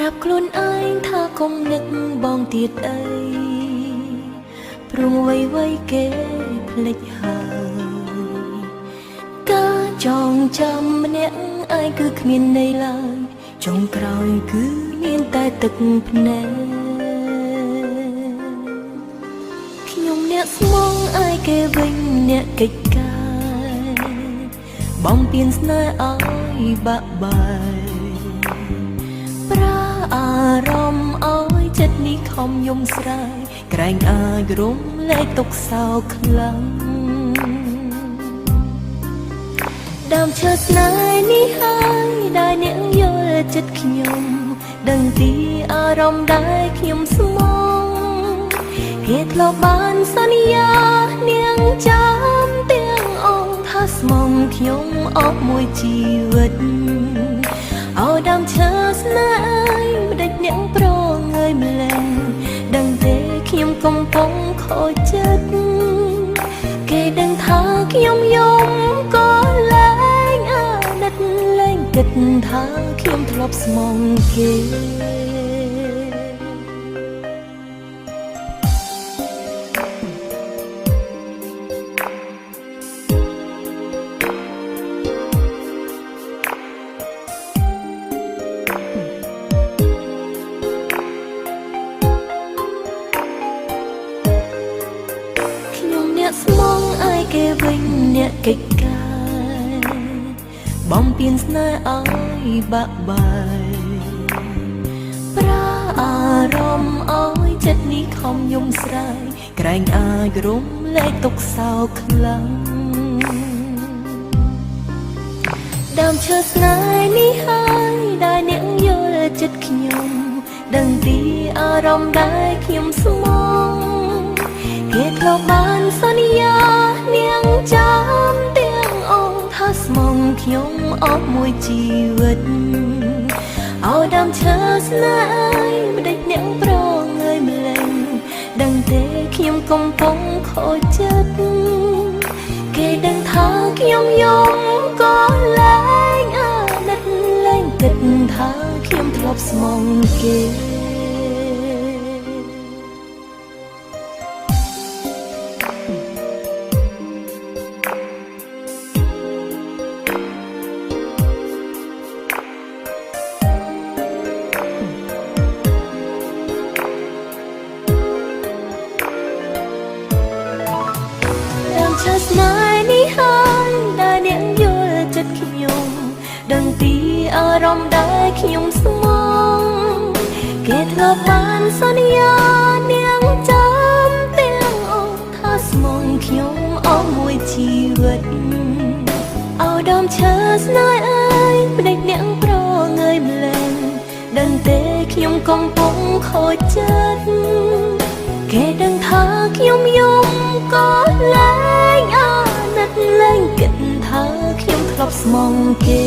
រាប់ខ្លួនឯងថាកុំនឹកបងទៀតអីព្រោះអ្វីៗគេភ្លេចហើយការចងចាំម្នាក់ឯងគឺគ្មានន័យឡើយចុងក្រោយគឺមានតែទឹកភ្នែកខ្ញុំអ្នកស្មងឯងគេវិញអ្នកកិច្ចការបំពេញស្នេហ៍ឲ្យបាក់បែក ប្រាអារម្មណ៍ឲ្យចិត្តនេះខំយំស្រាយក្រែងអាចរំលែកទុកសោកខ្លាំងដើមឈើស្នេហ៍នេះហើយដែលអ្នកយល់ចិត្តខ្ញុំដឹងពីអារម្មណ៍ដែលខ្ញុំស្មងគេធ្លាប់បានសន្យានាងចាំទាំងអង្គថាស្មងខ្ញុំអស់មួយជីវិត អោដើមឈើស្នេហ៍អើយម្ដេចអ្នកប្រងើយម្លេះដឹងទេខ្ញុំកំពុងខូចចិត្តគេដឹងថាខ្ញុំយំក៏លែងអាណិតលែងគិតថាខ្ញុំធ្លាប់ស្មងគេ ខ្ញុំអ្នកស្មងឯគេវិញអ្នកកិច្ចការបំពេញស្នេហ៍ឲ្យបាក់បែកប្រាអារម្មណ៍ឲ្យចិត្តនេះខំយំស្រាយក្រែងអាចរំលែកទុកសោកខ្លាំងដើមឈើស្នេហ៍នេះហើយដែលអ្នកយល់ចិត្តខ្ញុំដឹងពីអារម្មណ៍ដែលខ្ញុំស្មង គេធ្លាប់បានសន្យានាងចាំទាំងអង្គថាស្មងខ្ញុំអស់មួយជីវិតអោដើមឈើស្នេហ៍អើយម្ដេចអ្នកប្រងើយម្លេះដឹងទេខ្ញុំកំពុងខូចចិត្តគេដឹងថាខ្ញុំយំក៏លែងអាណិតលែងគិតថាខ្ញុំធ្លាប់ស្មងគេ ដើមឈើស្នេហ៍នេះហើយដែលអ្នកយល់ចិត្តខ្ញុំដឹងពីអារម្មណ៍ដែលខ្ញុំស្មងគេធ្លាប់បានសន្យានាងចាំទាំងអង្គថាស្មងខ្ញុំអស់មួយជីវិតអោដើមឈើស្នេហ៍អើយភ្នែកអ្នកប្រងើយម្លេះដឹងទេខ្ញុំកំពុងខូចចិត្តគេដឹងថាខ្ញុំយំក៏លែងអាណិតលែងគិតថាខ្ញុំធ្លាប់ស្មងគេ